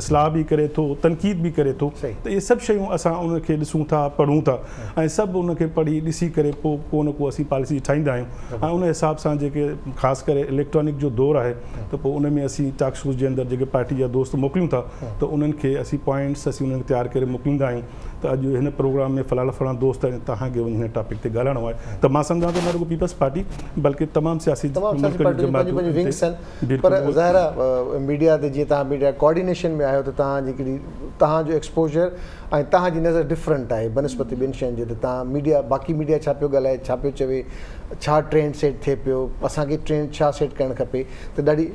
اصلاح به ڪري ٿو، تنقيد به ڪري ٿو، ته اهي سڀ شيون اسان ان کي ڏسون ٿا، پڙهون ٿا ۽ سڀ ان کي پڙهي ڏسي ڪري پوءِ ڪو نه ڪو اسين پاليسي ٺاهيندا آهيون. ۽ ان حساب سان جيڪي خاص ڪري اليڪٽرانڪ جو دور آهي، ته پوءِ ان ۾ اسين ٽاڪ شوز جي اندر جيڪي پارٽي جا دوست موڪليون ٿا، ته انهن کي اسين پوائنٽس اسين انهن کي تيار ڪري موڪليندا آهيون ته اڄ هن پروگرام ۾ فلاڻا فلاڻا دوست آهن، توهان کي وڃي هن ٽاپڪ تي ڳالهائڻو آهي. ته مان سمجهان ٿو نه رڳو پيپلز پارٽي بلڪه تمام سياسي تمام سياسي پارٽيون پنهنجون پنهنجون ونگس آهن، پر ظاهر آهي ميڊيا تي جيئن توهان ميڊيا ڪوآرڊينيشن ۾ آهيو ته توهان جي هڪڙي توهان جو ايڪسپوجر ۽ توهان جي نظر ڊفرنٽ آهي بنسبت ٻين شين جي، ته توهان ميڊيا باقي ميڊيا ڇا پيو ڳالهائي، ڇا پيو چوي، ڇا ٽرينڊ سيٽ ٿئي پيو، اسان کي ٽرينڊ ڇا سيٽ ڪرڻ کپي، ته ڏاڍي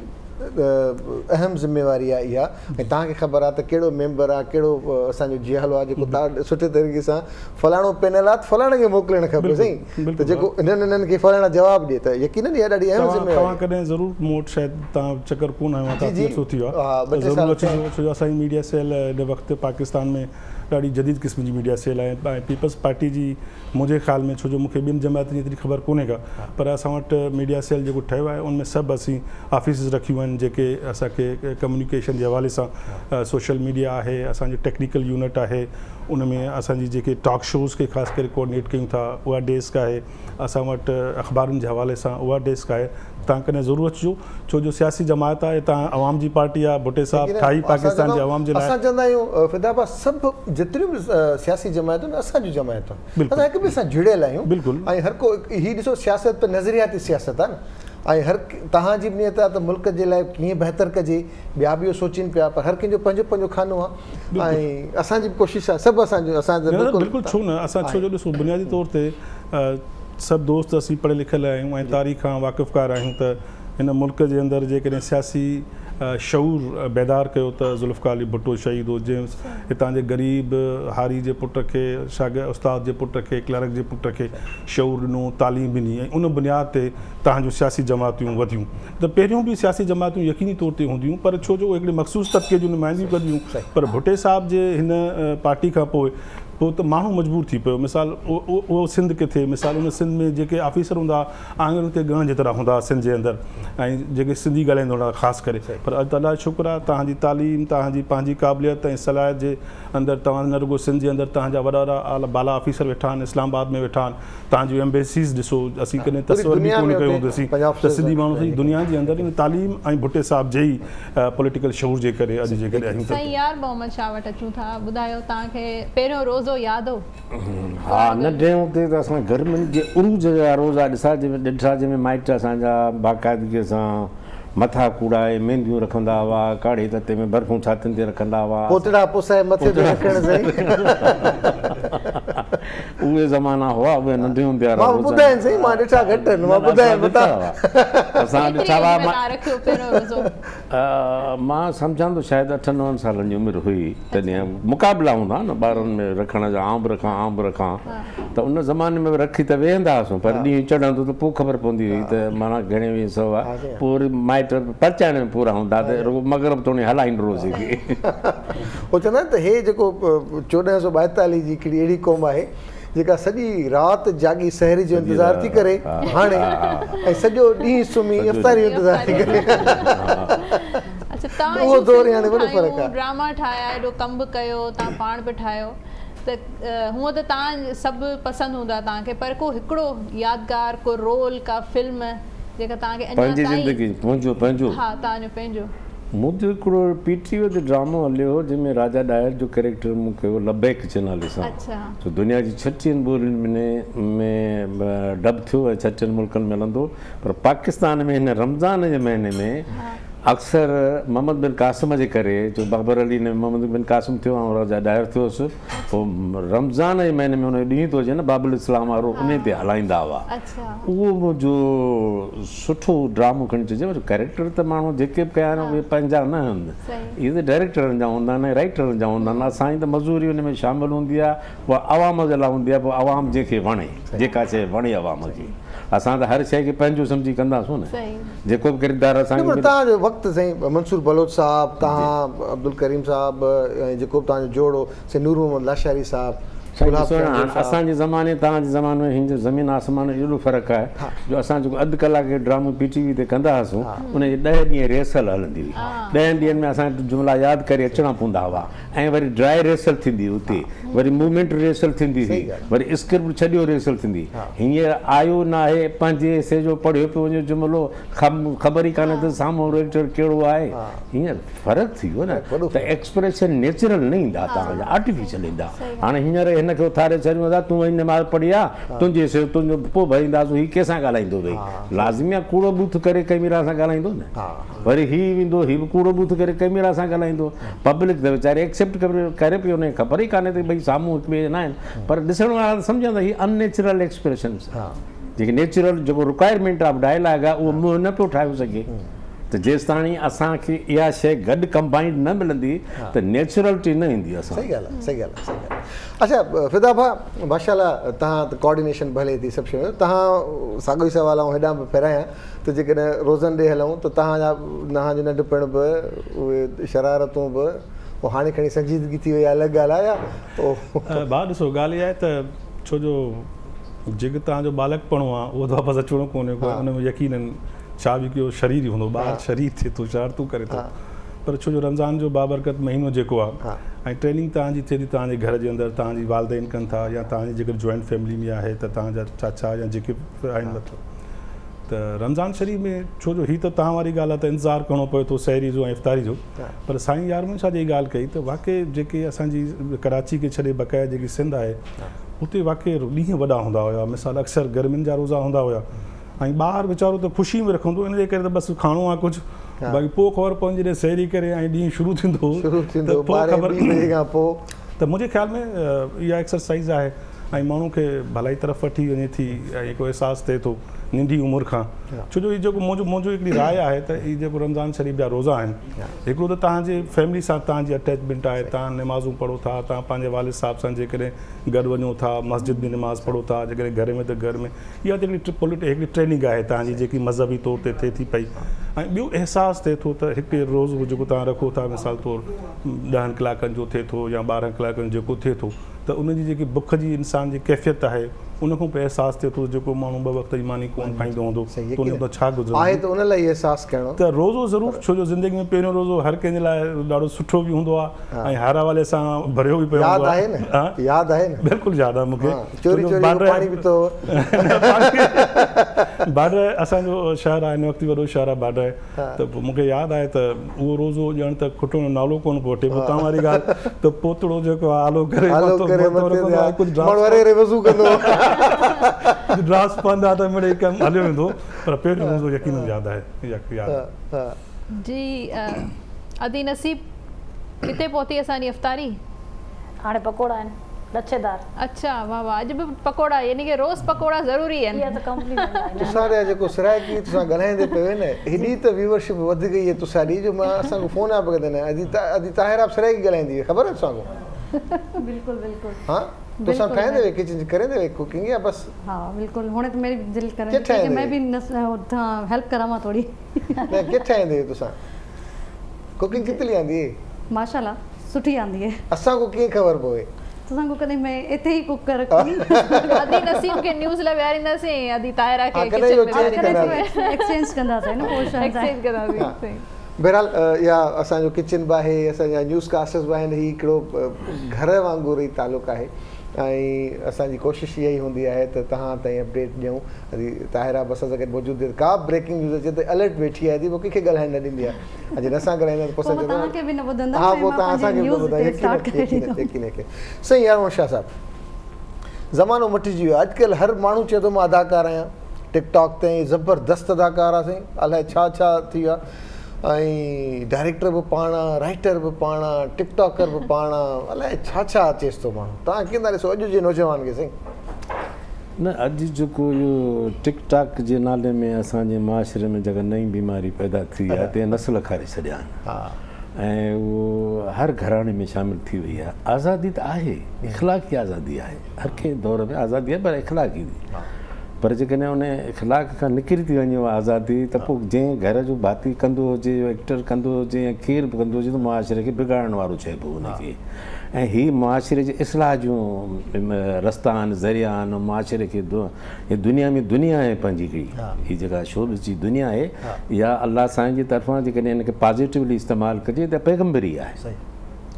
अहम ज़िम्मेवारी आहे इहा ऐं तव्हांखे ख़बर आहे त कहिड़ो मेंबर आहे कहिड़ो असांजो जियालो आहे जेको तव्हां सुठे तरीक़े सां फलाणो पैनल आहे त फलाणे खे मोकिलणु खपे साईं त जेको हिननि हिननि खे फलाणा जवाबु ॾिए त यकीनन इहा ॾाढी अहम ज़िम्मेवारी तव्हां कॾहिं ज़रूरु मूं वटि शायदि तव्हां चकर कोन आयो काफ़ी अरसो थी वियो आहे ज़रूरु अचिजो छो जो असांजी मीडिया सेल हिन वक़्तु पाकिस्तान में ॾाढी जदीद क़िस्म जी मीडिया सेल आहे ऐं पीपल्स पार्टी जी मुंहिंजे ख़्याल में छो जो मूंखे ॿिनि जमातनि जी एतिरी ख़बर कोन्हे का पर असां वटि मीडिया सेल जेको ठहियो आहे उन में सभु असीं ऑफिस रखियूं आहिनि जेके असांखे कम्युनिकेशन जे हवाले सां सोशल मीडिया आहे असांजो टेक्निकल यूनिट आहे उन में असांजी जेके टॉक शोज़ खे ख़ासि करे कोऑर्डिनेट कयूं था उहा डेस्क आहे असां वटि अख़बारुनि जे हवाले सां उहा डेस्क आहे। तव्हां कॾहिं ज़रूरु अचिजो छो जो सियासी जमात आहे तव्हां अवाम जी पार्टी आहे भुट्टे साहिबु ठाही पाकिस्तान जे अवाम जे लाइ असां चवंदा आहियूं फिदा भाउ सभु जेतिरियूं बि सियासी जमायतूं आहिनि असांजूं जमायतूं आहिनि असां हिक ॿिए सां जुड़ियल आहियूं बिल्कुलु ऐं हर को हीअ ॾिसो सियासत त नज़रियाती सियासत आहे न ऐं हर तव्हांजी बि नियत आहे त मुल्क जे लाइ कीअं बहितर कजे ॿिया बि इहो सोचनि पिया पर हर कंहिंजो पंहिंजो पंहिंजो खानो आहे ऐं असांजी बि कोशिशि आहे सभु असांजो असां बिल्कुलु छो न असां छो जो ॾिसो बुनियादी तौर ते सभु दोस्त असीं पढ़ियल लिखियल आहियूं ऐं तारीख़ खां वाक़िफ़कार आहियूं त हिन मुल्क जे अंदरि जेकॾहिं सियासी शऊर बेदार कयो त ज़ुल्फ़िकार अली भुट्टो शहीद हो जंहिं हितां जे ग़रीब हारी जे पुट खे शागिर्द उस्ताद जे पुट खे क्लर्क जे पुट खे शऊर ॾिनो तालीम ॾिनी ऐं उन बुनियाद ते तव्हांजूं सियासी जमातियूं वधियूं त पहिरियों बि सियासी जमातियूं यकीनी तौर ते हूंदियूं पर छो जो हिकिड़े मख़सूस तबिके जूं नुमाइंदियूं कंदियूं पर भुट्टे साहिब जे हिन पार्टी खां पोइ पोइ त माण्हू मजबूर थी पियो। मिसाल उहो सिंध किथे मिसाल उन सिंध में जेके ऑफिसर हूंदा आङुरियुनि ते ॻणण जेतिरा हूंदा सिंध जे अंदरि ऐं जेके सिंधी ॻाल्हाईंदा हूंदा ख़ासि करे पर अॼु त अलाह जो शुक्र आहे तव्हांजी तालीम तव्हांजी पंहिंजी क़ाबिलियत ऐं सलाहियत जे अंदरि तव्हां न रुॻो सिंध जे अंदरि तव्हांजा वॾा वॾा बाला ऑफिसर वेठा आहिनि इस्लामाबाद में वेठा आहिनि तव्हांजूं एम्बेसीज़ ॾिसो असीं कॾहिं तस्वर बि कोन कयो हूंदोसीं त सिंधी माण्हू सॼी दुनिया जे अंदरि इन तालीम ऐं भुट्टे साहिब जे ई पॉलिटिकल शऊर जे करे अॼु जेकॾहिं आहियूं। साईं यार मोहम्मद शाह वटि अचूं था ॿुधायो तव्हांखे पहिरियों रोज़ो यादि हो? हा नंढे हूंदे त असां गर्मियुनि जे उरूज जा रोज़ा ॾिसा ॾिठा जंहिंमें माइट असांजा बाक़ाइदगीअ सां मथा कूड़ाए मेहंदियूं रखंदा हुआ काढ़े तते में बर्फूं छातियुनि ते रखंदा हुआ पोतड़ा पोसाए मथे ते रखण साईं उहे ज़माना हुआ उहे नंढे हूंदे मां ॿुधाइनि साईं मां ॾिठा घटि आहिनि मां ॿुधाइनि मतां असां ॾिठा हुआ मां सम्झां थो शायदि 8-9 सालनि जी उमिरि हुई तॾहिं मुक़ाबला हूंदा न ॿारनि में रखण जा आउं बि रखां आउं बि रखां त उन ज़माने में रखी त वेहंदा हुआसीं पर ॾींहुं चढ़ंदो त पोइ ख़बर पवंदी हुई त माना घणे वीह सौ आहे पोइ वरी माइट परचाइण में पूरा हूंदा त रुॻो मगरब तोणे हलाईंदो रोज़ खे। उहो चवंदा आहिनि त हे जेको 1442 जी हिकिड़ी अहिड़ी क़ौम आहे जेका सॼी राति जाॻी सहरी जो इंतज़ारु थी करे हाणे ऐं सॼो ॾींहुं सुम्ही इफ़्तारी जो इंतज़ारु थी करे। अच्छा तव्हां उहो दौर हाणे वॾो फ़र्क़ु आहे। ड्रामा ठाहिया एॾो कमु बि कयो तव्हां पाण बि ठाहियो त हूअं त तव्हां सभु पसंदि हूंदा तव्हांखे पर को हिकिड़ो यादगार को रोल का फिल्म जेका तव्हांखे पंहिंजी ज़िंदगी मुंहिंजो पंहिंजो हा तव्हांजो पंहिंजो मुंहिंजो हिकिड़ो पीटीओ जो ड्रामो हलियो हो जंहिंमें राजा डायर जो कैरेक्टर मूं कयो लबैक जे नाले सां। अच्छा त दुनिया जी 36 ॿोलियुनि में डब थियो ऐं 36 मुल्कनि में हलंदो पर पाकिस्तान में हिन रमज़ान जे महीने में अक्सर मोहम्मद बिन कासिम जे करे जो बाबर अली ने मोहम्मद बिन कासिम थियो ऐं राजा डायर थियो हुउसि पोइ रमज़ान जे महीने में हुन ॾींहुं थो अचे न बाबुल इस्लाम वारो उन ते हलाईंदा हुआ। उहो मुंहिंजो सुठो ड्रामो खणी चइजे पर कैरेक्टर त माण्हू जेके बि कया आहिनि उहे पंहिंजा न आहिनि इहे त डायरेक्टरनि जा हूंदा आहिनि राइटरनि जा हूंदा आहिनि। असांजी त मज़ूरी हुन में शामिलु हूंदी आहे उहा आवाम जे लाइ हूंदी आहे पोइ आवाम जंहिंखे वणे जेका शइ वणे आवाम खे असां त हर शइ खे पंहिंजो सम्झी कंदासूं न जेको बि किरदारु असांखे। तव्हांजो वक़्तु साईं मंसूर बलोच साहिबु तव्हां अब्दुल करीम साहिबु ऐं जेको बि तव्हांजो जोड़ो साईं नूर मोहम्मद लाशारी साहिबु असांजे ज़माने तव्हांजे ज़माने में हिन ज़मीन आसमान जो एॾो फ़र्क़ु आहे जो असां जेको अधु कलाक जो ड्रामो पीटीवी ते कंदा हुआसीं उनजी 10 ॾींहं रिहर्सल हलंदी हुई। 10 ॾींहंनि में असांखे जुमिला यादि करे अचिणा पवंदा हुआ ऐं वरी ड्राई रिहर्सल थींदी हुई उते वरी मूवमेंट रिहर्सल थींदी हुई वरी स्क्रिप्ट छॾियो रिहर्सल थींदी। हींअर आयो न आहे पंहिंजे हिसे जो पढ़ियो पियो वञे जुमिलो ख़बर ई कान्हे त साम्हूं एक्टर कहिड़ो आहे। हींअर फ़र्क़ु थी वियो न त एक्सप्रेशन नेचुरल न ईंदा तव्हांजा आर्टिफिशियल ईंदा। हाणे हींअर हिनखे उथारे छॾियूं था तूं वञी नमाज़ पढ़ी आहे तुंहिंजे हिसे तुंहिंजो पोइ भरींदासूं हीउ कंहिंसां ॻाल्हाईंदो भई लाज़मी आहे कूड़ो बूथ करे कैमरा सां ॻाल्हाईंदो न वरी हीउ ईंदो हीउ बि कूड़ो बूथ करे कैमरा सां ॻाल्हाईंदो। पब्लिक त वीचारी एक्सेप्ट करे पियो हुनखे ख़बर ई कान्हे त भई साम्हूं हिक ॿिए न आहिनि पर ॾिसण वारा त सम्झंदा हीउ अननेचुरल एक्सप्रेशन जेके नेचुरल जेको रिक्वायरमेंट ऑफ डायलॉग आहे उहो मुंहुं न पियो ठाहे सघे त त जेसिताणी असांखे इहा शइ गॾु कंबाइंड न मिलंदी त नेचुरलिटी न ईंदी असां। सही ॻाल्हि आहे, सही ॻाल्हि आहे, सही ॻाल्हि आहे। अच्छा फिदा भाउ, माशाअल्लाह तव्हां त कोऑर्डिनेशन भले थी सभु शयूं, तव्हां साॻियो ई सवाल आउं हेॾां बि फेरायां त जेकॾहिं रोज़नि ॾे हलूं त तव्हांजा तव्हांजो नंढपणु बि उहे शरारतूं बि पोइ हाणे खणी संजीदगी थी वई आहे, अलॻि ॻाल्हि आहे या भाउ ॾिसो ॻाल्हि इहा आहे त छो जो जेको तव्हांजो बालकपणो आहे उहो त वापसि अचिणो कोन्हे को, हुन में यकीनन छा बि कयो शरीर ई हूंदो, ॿार शरीर थिए थो, शरारतूं करे थो, पर छो जो रमज़ान जो बाबरकत महीनो जेको आहे ऐं ट्रेनिंग तव्हांजी थिए थी तव्हांजे घर जे अंदरि, तव्हांजी वालदेन कनि था या तव्हांजी जेकर जॉइंट फैमिली में आहे त तव्हांजा चाचा या जेके आहिनि, मतिलबु त रमज़ान शरीफ़ में छो जो हीअ त तव्हां वारी ॻाल्हि आहे त इंतज़ारु करिणो पवे थो सहरी जो ऐं इफ़्तारी जो, पर साईं यार शाह जी ॻाल्हि कई त वाकई जेके असांजी कराची खे छॾे बक़ाया जेकी सिंध आहे उते वाकई ॾींहं वॾा हूंदा हुया। मिसाल अक्सर गर्मियुनि जा रोज़ा हूंदा हुया ऐं ॿार वीचारो त ख़ुशी में रखंदो, इन जे करे त बसि खाणो आहे कुझु, बाक़ी पोइ ख़बर पवंदी जॾहिं सहरी करे ऐं ॾींहुं शुरू थींदो त पोइ ख़बर त मुंहिंजे ख़्याल में इहा एक्सरसाइज़ आहे ऐं माण्हू खे भलाई तरफ़ वठी वञे थी ऐं हिकु अहसासु थिए थो नंढी उमिरि खां। छो जो हीउ जेको मुंहिंजो मुंहिंजो हिकिड़ी राय आहे त हीउ जेको रमज़ान शरीफ़ जा रोज़ा आहिनि, हिकिड़ो त तव्हांजे फैमिली सां तव्हांजी अटैचमेंट आहे, तव्हां नमाज़ूं पढ़ो था, तव्हां पंहिंजे वालिद साहिब सां जेकॾहिं गॾु वञो था, मस्जिद में नमाज़ पढ़ो था, जेकॾहिं घर में त घर में, इहा त हिकिड़ी ट्रेनिंग आहे तव्हांजी जेकी मज़हबी तौर ते थिए थी पई। ऐं ॿियो अहसासु थिए थो त हिकु रोज़ो जेको तव्हां रखो था, मिसाल तौरु 10 कलाकनि जो थिए थो या 12 कलाकनि जो जेको थिए थो, त उनजी जेकी बुख जी इंसान जी कैफ़ियत आहे उन खां पोइ अहसासु थिए थो जेको माण्हू ॿ वक़्त जी मानी कोन खाईंदो हूंदो त उन मां छा गुज़रंदो आहे, त उन लाइ अहसासु करणो त रोज़ो ज़रूरु, छो जो ज़िंदगी में पहिरियों रोज़ो हर कंहिंजे लाइ ॾाढो सुठो बि हूंदो आहे ऐं हर हवाले सां भरियो बि पियो हूंदो आहे। यादि आहे न? यादि आहे न? बिल्कुलु यादि आहे मूंखे। चोरी चोरी पाणी पीतो। बाडर असांजो शहर आहे, हिन वक़्तु वॾो शहर आहे बाडर, त मूंखे यादि आहे त उहो रोज़ो ॼण त खुटण जो नालो कोन पियो वठे। पोइ तव्हां वारी ॻाल्हि त पोतड़ो जेको आहे आलो करे ड्रास पवंदा त मिड़े कमु हलियो वेंदो, पर पहिरियों रोज़ो यकीनन यादि आहे। जी अदी नसीब, किथे पहुती असांजी इफ़्तारी? हाणे पकोड़ा आहिनि लच्छेदार। अच्छा वाह वाह, अॼु बि पकोड़ा, यानी कि रोज़ पकोड़ा ज़रूरी आहिनि। इहा त कॉम्प्लीमेंट आहे। तुसां जेको सराइकी तुसां ॻाल्हाईंदे पियो न, हेॾी त व्यूवरशिप वधी गई आहे तुसां जो मां असांखे फ़ोन आहे कंदा आहिनि। अदी ताहिरा बि सराइकी ॻाल्हाईंदी हुई, ख़बर आहे तुसांखे? बिल्कुल बिल्कुल। हा तुसां ठाहींदे हुए किचन करेंदे हुए कुकिंग या बस? हाँ बिल्कुल, हुणे त मेरी दिल करे कि मैं भी हेल्प करावां थोड़ी। न के ठाहींदे हुए तुसां? कुकिंग कितनी आंदी है? माशाल्लाह सुठी आंदी है। असां को कीअं ख़बर पवे? तुसां को कॾहिं मैं इथे ही कुक कर रखी। अदी नसीम के न्यूज़ लाइ विहारींदासीं, अदी ताहिरा के किचन में एक्सचेंज कंदासीं न, पोर्शन एक्सचेंज कंदासीं। बहरहाल या असांजो किचन बि आहे, असांजा न्यूज़ कास्टर्स बि आहिनि, हीउ हिकिड़ो घर वांगुरु ई तालुक आहे ऐं असांजी कोशिशि इहा ई हूंदी आहे त तव्हां ताईं अपडेट ॾियूं। अदी ताहिरा बि असां सां गॾु मौजूदु आहे, का ब्रेकिंग न्यूज़ अचे त अलर्ट वेठी आहे, पोइ कंहिंखे ॻाल्हाइण न ॾींदी आहे। अॼु असां ॻाल्हाईंदा त पोइ असां हा पोइ तव्हां असांखे बि ॿुधायो। यकीन यकीन सही। यार शाह साहब, ज़मानो मटिजी वियो आहे, अॼुकल्ह हर माण्हू चए थो मां अदाकार आहियां, टिकटॉक ते ज़बरदस्त अदाकार आहे साईं, अलाए छा छा थी वियो आहे, ऐं डायरेक्टर बि पाण आहे, राइटर बि पाण आहे, टिकटॉकर बि पाण आहे, अलाए छा छा अचेसि थो माण्हू। तव्हां कीअं था ॾिसो अॼु जे नौजवान खे साईं? न अॼु जेको इहो टिकटॉक जे नाले में असांजे माशरे में जेका नई बीमारी पैदा थी आहे, तंहिं नस्ल खारे छॾिया आहिनि ऐं उहो हर घराणे में शामिल थी वई आहे। आज़ादी त आहे, इख़लाक़ी आज़ादी आहे, हर कंहिं दौर में आज़ादी आहे, पर इख़लाक़ी। पर जेकॾहिं उन इख़लाक़ खां निकिरी थी वञे उहा आज़ादी त पोइ जंहिं घर जो भाती कंदो हुजे, एक्टर कंदो हुजे या केरु बि कंदो हुजे त मुआशिरे खे बिगाड़ण वारो चइबो हुनखे। ऐं हीउ मुआशिरे जे इस्लाह जूं रस्ता आहिनि, ज़रिया आहिनि मुआशिरे खे। दुनिया में दुनिया आहे पंहिंजी हिकिड़ी, हीअ जेका शोबिज़ जी दुनिया आहे, इहा अलाह साईं जी तरफ़ां जेकॾहिं हिनखे पॉज़िटिवली इस्तेमालु कजे त पैगम्बरी आहे,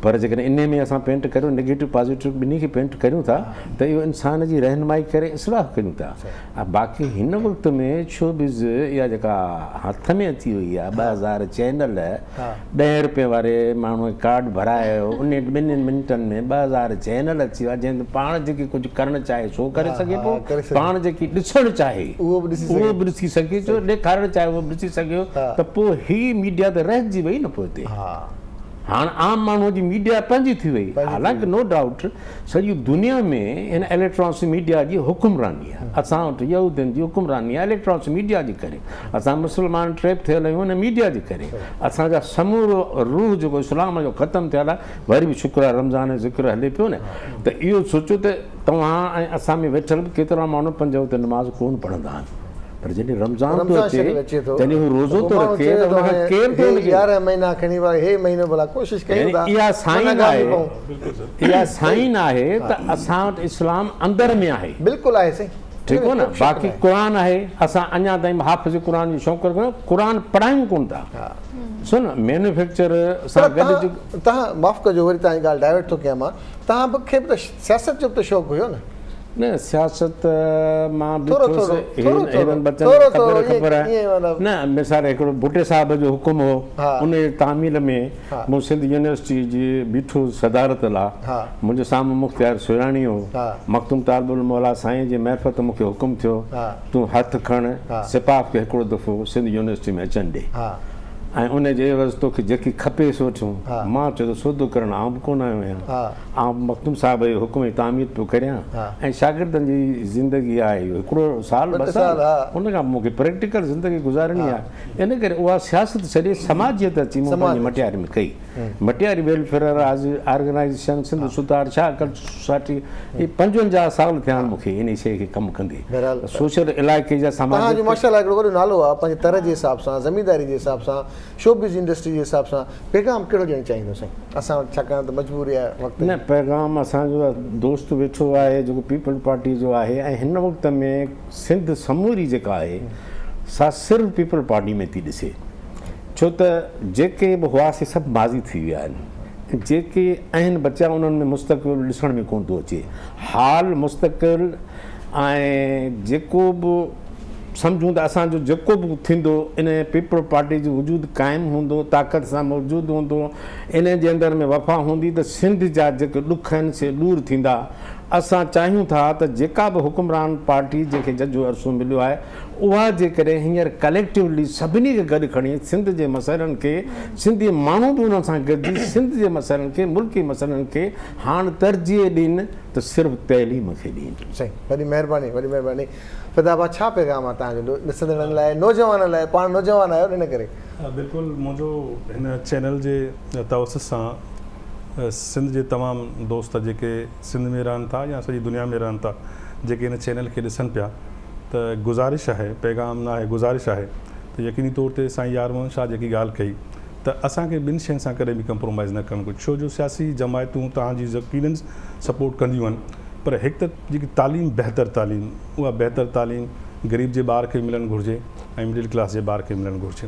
पर जेकॾहिं इन में असां पेंट करियूं, नेगेटिव पॉज़िटिव ॿिन्ही खे पेंट करियूं था त इहो इंसान जी रहनुमाई करे इस्लाह करियूं था। बाक़ी हिन वक़्त में शोबिज़ इहा जेका हथ में अची वई आहे, 2000 चैनल, 10 रुपए वारे माण्हू कार्ड भरायो, उन ॿिन्हिनि मिंटनि में 2000 चैनल अची विया, जंहिं पाण जेकी कुझु करणु चाहे सो करे सघे पियो, पाण जेकी ॾिसणु चाहे उहो बि ॾिसी सघे थो, ॾेखारणु चाहे उहो बि ॾिसी सघियो, त पोइ हीअ मीडिया त रहिजी वई न पोइ हिते। हाणे आम माण्हूअ जी मीडिया पंहिंजी थी वई। हालांकि नो डाउट सॼी दुनिया में हिन इलेक्ट्रॉनिक्स मीडिया जी हुकुमरानी आहे, असां वटि यहूदियुनि जी हुकुमरानी आहे इलेक्ट्रॉनिक्स मीडिया जे करे। असां मुस्लमान ट्रैप थियल आहियूं हिन मीडिया जे करे। असांजा समूरो रूह जेको इस्लाम जो ख़तमु थियल आहे, वरी बि शुक्र आहे रमज़ान जो ज़िक्र हले पियो न। त इहो सोचो त तव्हां ऐं असां में वेठल बि केतिरा माण्हू पंज वक़्त नमाज़ कोन पढ़ंदा आहिनि, पर जॾहिं रमज़ान थो अचे, जॾहिं हू रोज़ो थो रखे त हुनखां केरु थो 11 महीना खणी वारे हे महीनो भला कोशिश कयूं था। इहा साइन आहे, इहा साइन आहे त असां वटि इस्लाम अंदरि में आहे। बिल्कुलु आहे साईं, ठीकु आहे न। बाक़ी क़ुर आहे, असां अञा ताईं हाफ़िज़ क़ुर जो शौक़ु रखूं, क़ुर पढ़ायूं कोन था। सुन मैन्युफैक्चर सां गॾु तव्हां माफ़ कजो वरी तव्हांजी ॻाल्हि डाइवर्ट थो कयां मां, तव्हां खे बि त सियासत जो बि त शौक़ु हुयो न? न, सियासत मां बि बच्चनि ख़बर ख़बर आहे न। मिसाल हिकिड़ो भुट्टे साहिब जो हुकुम हो, उन जे तामील में मूं सिंध यूनिवर्सिटी जी बीठो सदारत लाइ, मुंहिंजे साम्हूं मुख्तियार सुराणी हो, मख़दूम तालिबुल मौला साईं जे महफ़त मूंखे हुकुम थियो तूं हथु खण सिपाह खे हिकिड़ो दफ़ो सिंध यूनिवर्सिटी में अचनि ॾे, ऐं उन जे एवज़ तोखे जेकी खपे सो वठूं। मां चयो त सौदो करणु आउं बि कोन आयो आहियां, आउं मख़दूम साहिब जो हुकुम जी तामीर पियो करियां ऐं शागिर्दनि जी ज़िंदगी आहे इहो हिकिड़ो साल ॿ साल, उन खां मूंखे प्रैक्टिकल ज़िंदगी गुज़ारणी आहे। इन करे उहा सियासत छॾे समाजियत अची मूं पंहिंजी मटियारी में कई। मटियारी वेलफेयर ऑर्गेनाइज़ेशन, सिंध सुधार छा कल्चर सोसाइटी, इहे 55 साल थिया आहिनि मूंखे इन शइ खे कमु कंदे। सोशल इलाइक़े जा समाज जो माशाअल्लाह हिकिड़ो वॾो नालो आहे पंहिंजे तर जे हिसाब सां, ज़मींदारी जे हिसाब सां, शोबिज़ इंडस्ट्री जे हिसाब सां, पैगाम कहिड़ो ॾियणु चाहींदो साईं असां वटि? छाकाणि त मजबूरी आहे वक़्तु न। पैगाम असांजो दोस्त वेठो आहे जेको पीपल पार्टी जो आहे, ऐं हिन वक़्त में सिंध समूरी जेका आहे सा सिर्फ़ु पीपल पार्टी में थी ॾिसे, छो त जेके बि हुआ से सभु माज़ी थी विया आहिनि, जेके आहिनि बचा उन्हनि में मुस्तक़बिल ॾिसण में कोन थो अचे। हाल मुस्तक़िल ऐं जेको बि सम्झूं त असांजो जेको बि थींदो इन पीपल पार्टी जो वजूदु क़ाइमु हूंदो, ताक़त सां मौजूदु हूंदो, इन जे अंदरि में वफ़ा हूंदी त सिंध जा जेके ॾुख आहिनि से दूर थींदा। असां चाहियूं था त जेका बि हुकुमरान पार्टी जंहिंखे जजो अरसो मिलियो आहे उहा जेकॾहिं हींअर कलेक्टिवली सभिनी खे गॾु खणी सिंध जे मसइलनि खे, सिंधी माण्हू बि उन्हनि सां गॾिजी सिंध जे मसइलनि खे, मुल्की मसइलनि खे हाणे तरजीह ॾीनि त सिर्फ़ु तइलीम खे ॾीनि। सही, वॾी महिरबानी, वॾी महिरबानी। फिदा भाउ, छा पैगाम आहे तव्हांजो ॾिसंदड़नि लाइ, नौजवाननि लाइ? पाण नौजवान आहियो इन करे। बिल्कुलु, मुंहिंजो हिन चैनल जे तवसुत सां सिंध जे तमामु दोस्त जेके सिंध में रहनि था या सॼी दुनिया में रहनि था, जेके हिन चैनल खे ॾिसनि पिया, त गुज़ारिश आहे, पैगाम न आहे, गुज़ारिश आहे त यकीनी तौर ते साईं यार मोहम्मद शाह जेकी ॻाल्हि कई त असांखे ॿिनि शयुनि सां कॾहिं बि कंप्रोमाइज़ न करणु घुरिजे, छो जो सियासी जमायतूं तव्हांजी यकीनन सपोर्ट कंदियूं आहिनि, पर हिकु त जेकी तालीम, बहितर तालीम, उहा बहितर तालीम ग़रीब जे ॿार खे मिलणु घुरिजे ऐं मिडिल क्लास जे ॿार खे मिलणु घुरिजे।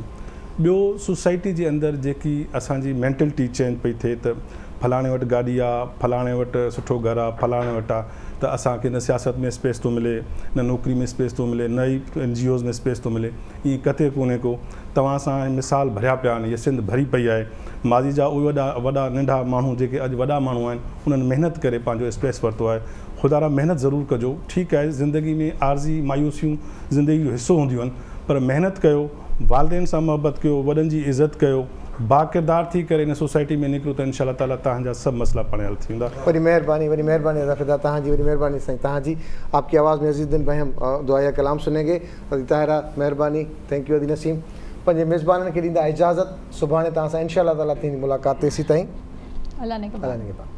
ॿियो सोसाइटी जे अंदरि जेकी असांजी मेंटलिटी चेंज पई थिए त फलाणे वटि गाॾी आहे, फलाणे वटि सुठो घरु आहे, फलाणे वटि आहे, त असांखे न सियासत में स्पेस थो मिले, न नौकिरी में स्पेस थो मिले, न ई एन जी ओज़ में स्पेस थो मिले। ईअं किथे कोन्हे को। तव्हां सां मिसाल भरिया पिया आहिनि, इहा सिंध भरी पई आहे। माज़ी जा उहे वॾा वॾा नंढा माण्हू जेके अॼु वॾा माण्हू आहिनि, उन्हनि महिनत करे पंहिंजो स्पेस वरितो आहे। ख़ुदा महिनत ज़रूरु कजो। ठीकु आहे, ज़िंदगी में आर्ज़ी मायूसियूं ज़िंदगी जो हिसो हूंदियूं आहिनि, पर महिनत कयो, वालिदैन सां मुहबत कयो, वॾनि जी इज़त कयो, बाकिरदार थी करे इन सोसाइटी में निकिरो त इंशाअल्लाह ताला तव्हांजा सभु मसइला पाण हल थी वेंदा। वॾी महिरबानी, वॾी महिरबानी अदा फिदा तव्हांजी, वॾी महिरबानी साईं तव्हांजी। आपकी आवाज़ में अज़ीज़ुद्दीन भाई हम दुआया कलाम सुनेंगे। अदी ताहिरा महिरबानी, thank you. अदी नसीम पंहिंजे मेज़बाननि खे ॾींदा इजाज़त। सुभाणे तव्हां सां इंशाअल्लाह ताला थींदी मुलाक़ात। तेसी ताईं अल्लाह ने।